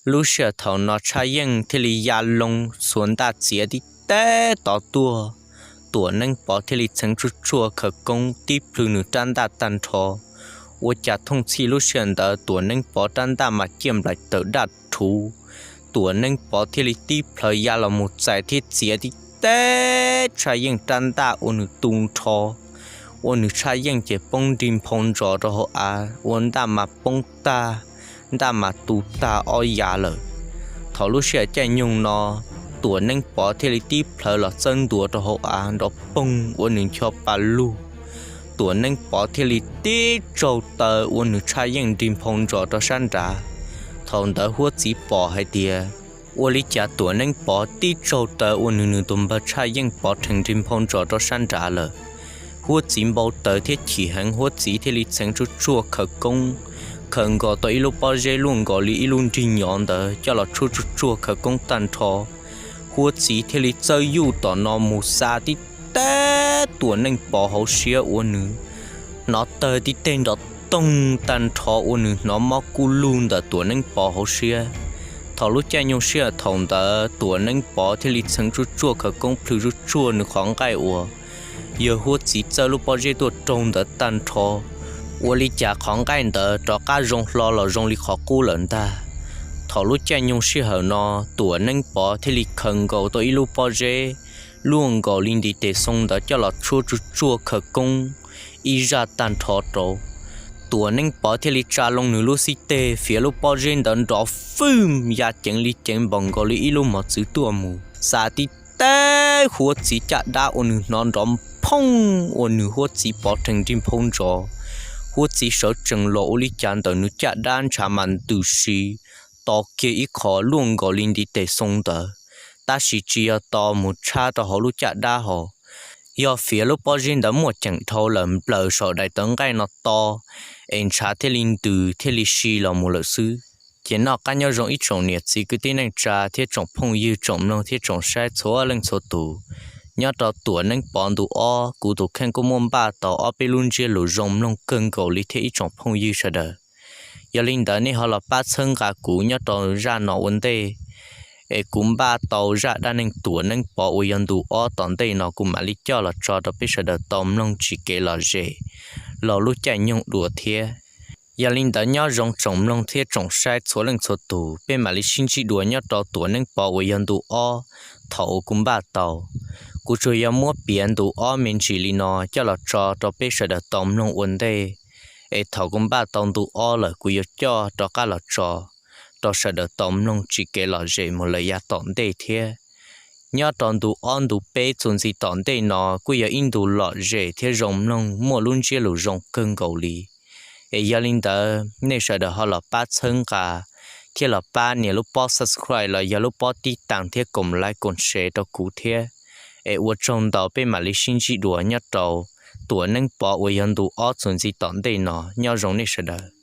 Lub sij hawm thaum no Tshaj Yeej thiaj li ya loo xuas ntaj txiav tib teb tod tuaj, Tuam Neeb Pov thiaj li txheev tsuaj tsuaj khawv koob tib plhws nws rab ntaj tag nrho. Ua cas thooj txhij lub sij hawm ntawd Tuam Neeb Pov rab ntaj mas ciaj nplaim tawm daj rhuv, Tuam Neeb Pov thiaj li tib plhaws ya los mus txais thiab txiav tib teb Tshaj Yeej rab ntaj ua nws tu nrho, ua nws Tshaj Yeej ces poob nrig nphau ntsos rau hauv av, ua ntaj mas poob tag, ntaj mas tu tag ob yav lawm. Thaum lub sij hawm caij nyoog no, Tuam Neeb Pov thiaj li tib plhaws los txawb ntua rau hauv av nrov poog ua nws ncho pa lug. Tuam Neeb Pov thiaj li tib tsaug taw ua nws Tshaj Yeej nrig nphau ntsos rau sab nrad. Thaum ntawd Huab Txiv pom hais tias, ua li cas Tuam Neeb Pov tib tsaug taw ua nws nws tus npawg Tshaj Yeej pov rhees nrig nphau ntsos rau sab nrad lawm. Huab Txiv npau taws thiab chim heev, Huab Txiv thiaj li txheev tsuaj tsuaj khawv koob, khaws nkaus tau ib lub pob zeb luaj nkaus li ib lub nrig nyov ntawd coj los tshuab tsuaj tsuaj khawv koob tag nrho. Huab Txiv thiaj li txawj yuj tom no mus xa tib teb Tuam Neeb Pov hauv siab ua nws hnov tawg tib teg nrov toog tag nrho ua nws hnov mob kuj lug ntawm Tuam Neeb Pov hauv siab. Thaum lub caij nyoog sij hawm thaum ntawd Tuam Neeb Pov thiaj li txheev tsuaj tsuaj khawv koob plhws tsuaj tsuaj nws qhov nqaij uas yog Huab Txiv txawj lub pob zeb tuaj raug ntawd tag nrho. Ua li cas qhov nqaij ntawd rov qab zoo hlo los zoo li qhov qub lawm ntag. Thaum lub caij nyoog sij hawm no, Tuam Neeb Pov thiaj li khaws nkaus tau ib lub pob zeb luaj nkaus li ntiv tes xoo ntawd coj los tshuab tsuaj tsuaj khawv koob ib zaj tag nrho rau. Tuam Neeb Pov thiaj li tsa loo nws lub xib teg fiav lub pob zeb ntawd nrov fwj ya ceev li ceev npaum nkaus li ib lub mos txwv tuaj mus xa tib teb Huab Txiv caj dab ua nws hnov nrov phooj ua nws Huab Txiv pov rhees nrig nphau ntsos. Huab Txiv sawv tsees los ua li cas ntawm nws caj dab ntshav mas ntws si to kiag ib qho luaj nkaus li ntiv tes xoo ntawd, tab sis tsis yog to mus tshab rau hauv lub caj dab hos, yog fiav lub pob zeb ntawd muaj ceem dhau lawm nplawm saum daim tawv nqaij no to, es ntshav thiaj li ntws thiaj li si los mus lawm xwb. Ces noj qab nyob zoo ib tsoom niam txiv kwv tij neej tsa thiab tsoom phooj ywg tsoom mloog thiab tsoom saib txhua leej txhua tus. Nyob rau Tuam Neeb Pov ntu ob, kuv tus kheej kuj muaj npaj tau ob peb lub ntsiab lus zoo mloog kawg nkaus li thiab ib tsoom phooj ywg sawv daws. Yog li ntawd nej ho los pab txhawb nqa kuv nyob rau zaj no ua ntej, es kuv npaj tau zaj dab neeg Tuam Neeb Pov uas yog ntu ob tom ntej no kuv mam li coj los tso rau peb sawv daws tau mloog tsis kev lom zem los lub caij nyoog dua thiab. Yog li ntawd nyob zoo tsoom mloog thiab tsoom saib txhua leej txhua tus, peb mam li sib ntsib dua nyob rau Tuam Neeb Pov uas yog ntu ob thaum uas kuv npaj tau. Kuv tsuas yog muab piav ntu ob me ntsis li no coj los tso rau peb sawv daws tau mloog ua ntej, es thaum kuv npaj tau ntu ob lawm kuv yuav coj rov qab los tso rau sawv daws tau mloog tsis kev lom zem mus lawm yav tom ntej thiab. Nyob rau ntu ob ntu peb txuas ntxiv tom ntej no kuj yog ib ntu lom zem thiab zoo mloog muaj lub ntsiab lus zoo kawg nkaus li. Es yog li ntawd nej sawv daws ho los pab txhawb nqa thiab los pab nias lub pob subscribe los yog lub pob tib taas thiab koom like koom share rau kuv thiab, es ua tsaug ntau, peb mam li sib ntsib dua nyob rau Tuam Neeb Pov uas yog ntu ob txuas ntxiv tom ntej no. Nyob zoo nej sawv daws.